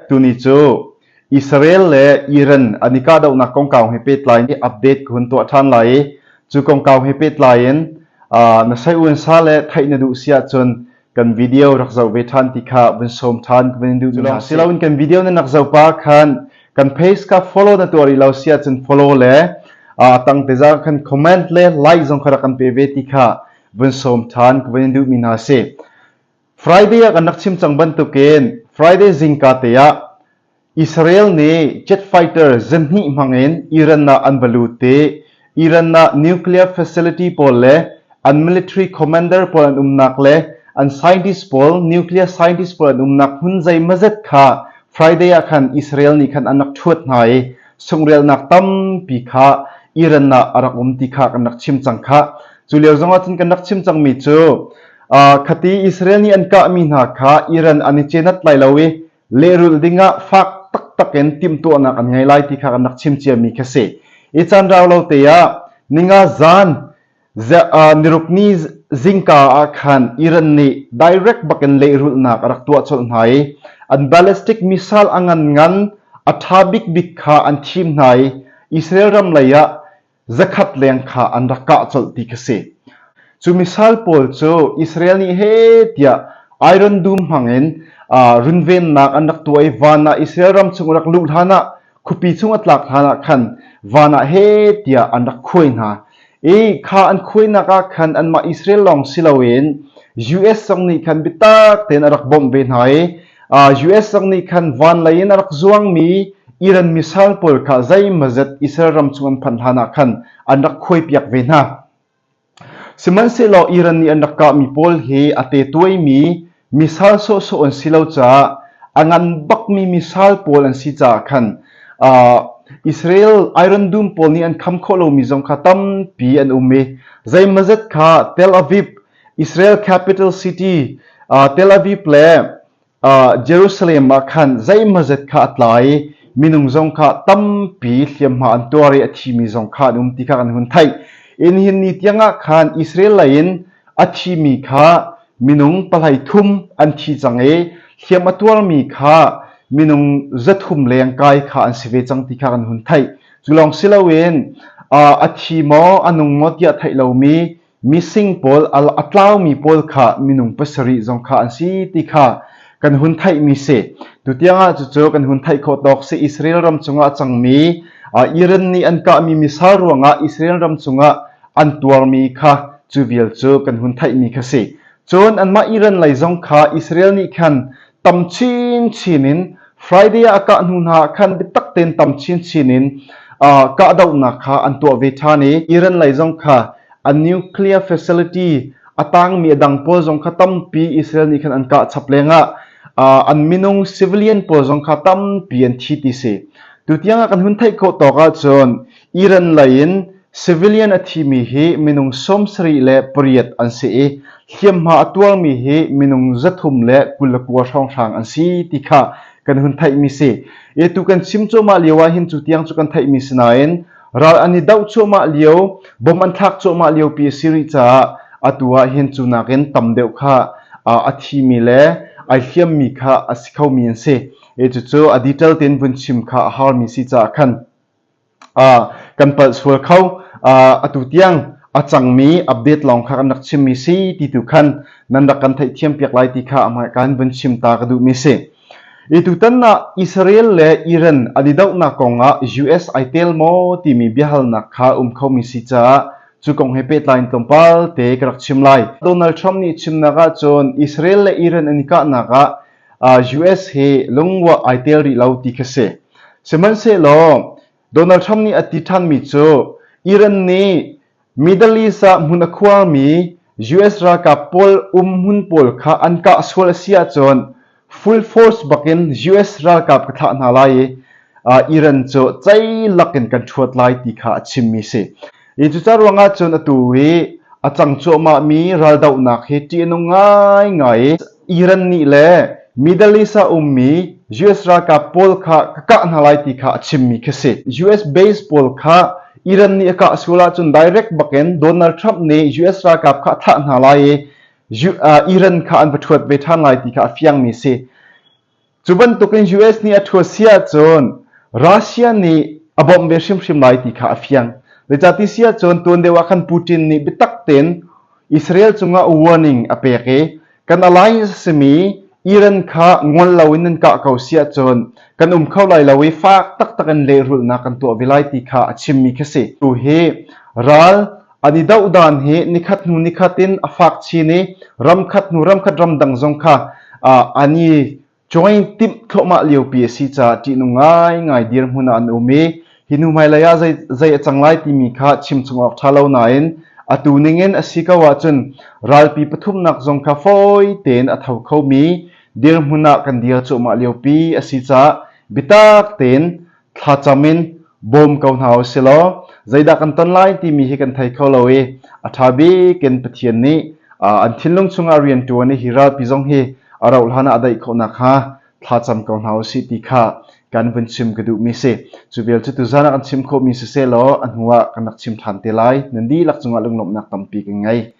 Tuni cu Israel le Iran an i kahdohnak kongkau he pehtlai in update ka hun tuah ṭhan lai i cu kongkau he pehtlai in na saiuan sa le theih na duh si ahcun kan video rak zoh ve ṭhan ti kha vun sawm ṭhan ka vun in duh. Cu lawng si loin kan video nan rak zoh pah khan kan page kha follow na tuah rih lo si ahcun follow le a tang te za khan comment le like zong kha rak kan pe ve ti kha vun sawm ṭhan ka vun in duhmi hna si. Friday ah kan rak chim cang bantukin Friday zingka te ah Israel nih jet fighter zahnih hmangin Iran ah an va lut i Iran ah nuclear facility pawl le an military commander pawl an umnak le an scientist pawl nuclear scientist pawl an umnak hmun zeimazet kha Friday ah khan Israel nih khan an rak ṭhuat hna i sungrelnak tampi kha Iran ah a rak um ti kha kan rak chim cang khah. Cu lio zongah cun kan rak chim cangmi cu khati Israel nih an kahmi hna kha Iran an i cenat lai lo i lehrulh dingah fak taktak in timhtuahnak an ngei lai ti kha kan rak chim ciami kha si. I caan rau lo te ah ninga zan nirukni zingka ah khan Iran nih direct bakin lehrulhnak a rak tuah colh hna i an ballistic missile a ngan ngan a ṭha bikbik kha an thim hna i Israel ram lei ah zakhat leng kha an rak kah colh ti kha si. Cu missile pawl cu Israel nih he tiah Iron Dome hmangin runvennak an rak tuah i van ah Israel ram chung rak luh hlan ah khuapi chung a tlak hlan ah khan van ah he tiah an rak khuai hna. I kha an khuainak ah khan anmah Israel lawng si loin US zong nih khan biatak tein a rak bawmh ve hna i US zong nih khan van lei in a rak zuangmi Iran missile pawl kha zeimawzet Israel ram chung an phanh hlan ah khan an rak khuaipiak ve hna. Sihmanhsehlaw Iran nih an rak kahmi pawl hi a tetuaimi missile sawhsawh an si lo caah a ngan bakmi missile pawl an si caah khan Israel Iron Dome pawl nih an kham khawh lomi zong kha tampi an um i zeimawzet kha Tel Aviv Israel capital city Tel Aviv le Jerusalem ah khan zeimawzet kha a tla i minung zong kha tampi hliamhma an tuar i a thimi zong kha an um ti kha kan hun theih. In hin ni tiangah khan Israel lei in a thimi kha minung pahlei thum an thi cang i hliam a tuarmi kha minung 300 leng kai kha an si ve cang ti kha kan hun theih. Cu lawng si loin a thi maw a nung maw tiah theih lomi Mising pawl a tlaumi pawl kha minung pasarih zong kha an si ti kha kan hun theihmi si. Tutiang ah cucu kan hun theih khawh tawk si. Israel ram cungah a cangmi Iran nih an kahmi missile ruangah Israel ram cungah an tuarmi kha cu vial cu kan hun theihmi kha si. Cun anmah Iran lei zong kha Israel nih khan tam chinchin in Friday ah a kah hnu hna ah khan biatak tein tam chinchin in kahdohnak kha an tuah ve ṭhan i Iran lei zong kha a nuclear facility a tangmi a dang pawl zong kha tampi Israel nih khan an kah chap lengah an minung civilian pawl zong kha tampi an thi ti si. Tutiang ah kan hun theih khawh tawk ahcun Iran lei in civilian a thimi hi minung 78 an si i hliamhma a tuarmi hi minung 329 hrawnghrang an si ti kha kan hun theihmi si. I tu kan chim cuahmah lio ah hin cu tiang cu kan theihmi si nain Ral an i doh cuahmah lio, bom an thlak cuahmah liopi a si rih caah atu ah hin cu nakin tam deuh kha a thimi le ai hliammi kha a si khomi an si. I cucu a detail tein vun chim kha a harmi si caah khan kan palh sual kho. Atu tiang a cangmi update lawng kha kan rak chimmi si ti tu khan nan rak kan theihthiam piak lai ti kha a kan vun chim ta ka duhmi si. I tutan ah Israel le Iran an i dohnak kongah US ai tel maw timi biahalnak kha um khomi si caah cu kong he pehtlai in tlawmpal te ka rak chim lai. Donald Trump nih chimnak ahcun Israel le Iran an i kahnak ah US hi lungruah ai tel rih lo ti kha si. Sihmanhsehlaw Donald Trump nih a ti ṭhanmi cu Iran nih Middle East ah hmun a khuarmi US ralkap pawl umhmun pawl kha an kah sual a si ahcun full force bakin US ralkap ka thlah hna lai i Iran cu ceilak in kan ṭhuat lai ti kha a chimmi si. I cuca ruangah cun atu hi a cang cuahmahmi raldohnak hi ṭih a nung ngaingai i Iran nih le Middle East ah ummi US ralkap pawl kha ka kah hna lai ti kha a chimmi khi si. US base pawl kha Iran nih a kah sual ahcun direct bakin Donald Trump nih US ralkap kha a thah hna lai i Iran kha an va ṭhuat ve ṭhan lai ti kha a fiangmi si. Cu bantukin US nih a ṭhuat si ahcun Russia nih a bawmh ve hrimhrim lai ti kha a fiang. Zeicahti si ahcun tuan deuh ah khan Putin nih biatak tein Israel cungah warning a pek i kan alliance a simi Iran kha ngol loin nan kah ko si ahcun kan um kho lai lo i fak taktak in lehrulhnak kan tuah ve lai ti kha a chimmi khi si. Tu hi ral an i doh dan hi nikhat hnu nikhat in a fak chin i ramkhat hnu ramkhat ramdang zong kha an i join timh thluahmah liopi a si caah ṭihnung ngaingai dirhmun ah an um i hi hnu hmailei ah zei, zei a cang lai timi kha chim chung awk ṭha lo nain atu ningin a si ko ahcun ralpi pathumnak zong kha fawi tein a tho khomi dirhmun ah kan dir cuahmah liopi a si caah biatak tein thlacam in bawm ko hna u si law zeidah kan ton lai timi hi kan thei kho lo i a ṭha bik in Pathian nih an thinlung chungah rian ṭuan i hi ralpi zong hi a rauh hlan ah a daih khawh nakhnga thlacam ko hna u sih ti kha kan vun chim ka duhmi si. Cu vial cu tuzan ah kan chim khawhmi siseh law a hnu ah kan rak chim ṭhan te lai. Nan dihlak cungah lunglawmhnak tampi kan ngei.